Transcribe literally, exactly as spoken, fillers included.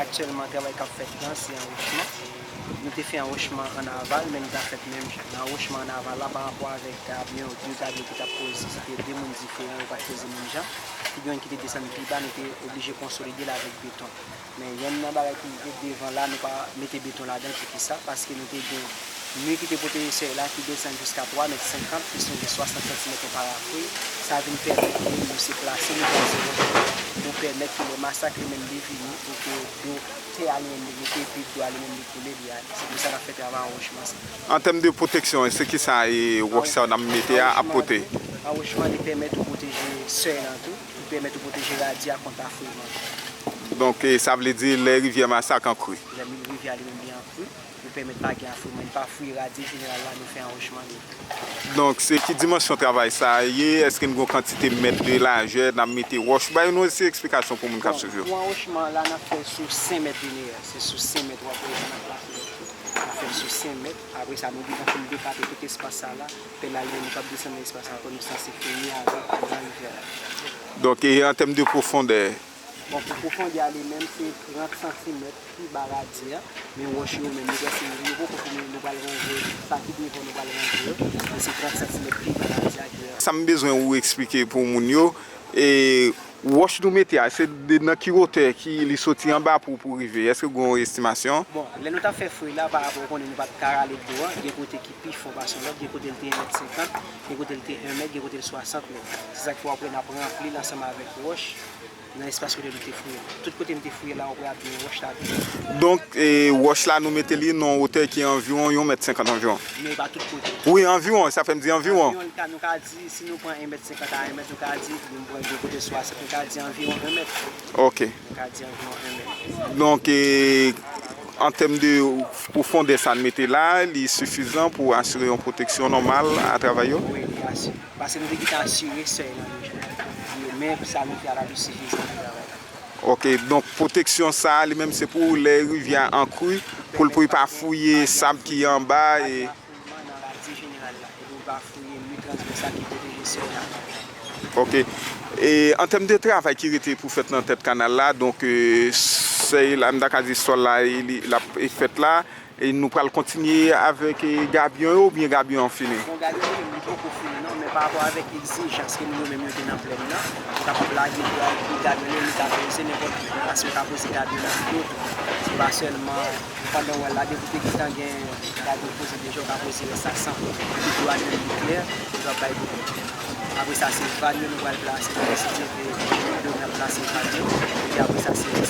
Aktyèlman, travay k ap fèt la, se anwochman. Nou te fè anwochman ann aval, men li pa fèt menm jan. Nan anwochman ann aval la, pa rapò avèk gabyon, de gabyon ki t ap koze, se te de moun diferan, yo pa t koze menm jan. Te gen youn ki te desann pi ba, nou te oblije konsolide l avèk beton. Men yonn nan bagay ki te devan la, nou pa mete beton ladan l. Poukisa? Paske nou te gen mi ki te pwoteje sèy la ki desann jiska twa mèt senkant, plis nou gen swasant santimèt yon parafri. Sa vin pèmèt ke nou se plase, nou plase wòch yo, nou pèmèt ke lè masak li menm li vini, pou ke dlo tè a li menm li rete, epi dlo a li menm li koule, li ale. Se pou sa n ap fè travay anwochman sa. An tèm de pwoteksyon, se ki sa e wòch sa yo n ap mete a ap pote? Anwochman li pèmèt ou pwoteje sèy lan tou, li pèmèt ou pwoteje radye a kont afreman. Donk, e, sa vle di lè rivyè Masak an kri? Lè rivyè a li menm li an kri, li pèmèt pa gen afreman, li pa fouye radye jeneral la, nou fè anwochman li. Donk, se ki dimansyon travay sa a ye? Èske n gen yon kantite mèt de lajè n ap mete wòch? Bay nou ti eksplikasyon pou moun k ap swiv yo. Bon, pou anwochman la, n ap fè sou senk mèt lineè. Se sou senk mèt w ap wè n ap plase wòch yo. N ap fè l sou senk mèt. Apre sa, nou devan pou n dekate tout espas sa la. Pèl la, li menm, li p ap desann nan espas sa ankò. Nou sanse fini avèk pwogram rivyè la. Donk, e an tèm de pwofondè? Bon, pou pwofondè a li menm, se trant santimèt pi ba radye a. Men wòch yo menm, yo prèske, yo poko fini, nou pral ranje sa ki devan, nou pral ranje yo. Men se trant santimèt pi ba radye a ki. Sa m bezwen ou eksplike pou moun yo, e wòch nou mete a, se de, nan ki wotè ki li soti anba pou, pou rive? Èske gen yon estimasyon? Bon, lè nou t ap fè fouye la, pa rapò, ou konnen nou pa t ka rale dlo a, gen kote ki pi fon pase lòt, gen kote l te en mèt senkant, gen kote l te en mèt, gen kote l swasant mèt. Se sa k fè w ap wè n ap ranpli l ansanm avèk wòch nan espas kote nou te fouye la. Tout kote m te fouye la, w ap wè ap gen wòch ladan. Donk, e, wòch la, nou mete li nan yon wotè ki anviwon yon mèt senkant anviwon? Men pa tout kote. Wi, anviwon, sa fè m di anviwon. Anviwon, nou ka, nou ka di, si nou pran en mèt senkant a en mèt, nou ka di, nou pran de kote swasant, nou ka di anviwon en mèt. Ok. Nou ka di anviwon en mèt. Donk, e, an tèm de pwofondè sa n mete la, li sifizan pou asire yon pwoteksyon nòmal a travay yo? Wi, li asire. Paske nou te gentan asire sèy lan deja. Men sa nou fè a la tou sifizan pou travay la. Ok, donk pwoteksyon sa a, li menm se pou lè rivyè a an kri, pou l, pou l pa fouye sab ki anba e. Nan radye jeneral la, epi w pa fouye mi transvèsal ki pwoteje sèy la. Ok. E an tèm de travay ki rete pou fèt nan tèt kanal la, donk, e, sèy la, m ta ka di sòl la, e li, l ap, e fèt la, e nou pral kontinye avèk, e, gabyon yo, oubyen gabyon an fini? Bon, gabyon yo menm, li poko fini non, men pa rapò avèk egzijans ke moun yo menm yo gen nan plèn nan, yo kapab lage gabyon yo, nou ka poze nenpòt ki, paske yo ka poze gabyon nan pye yo tou. Se pa sèlman pandan w wè l la, depi w te gentan gen gabyon poze deja, w ka poze rès la san pwoblèm. Epi dlo a li menm li klè, li p ap bay pwoblèm. Apre sa, se van yo nou pral plase, nou deside ke nou menm n ap plase van yo. Epi apre sa, se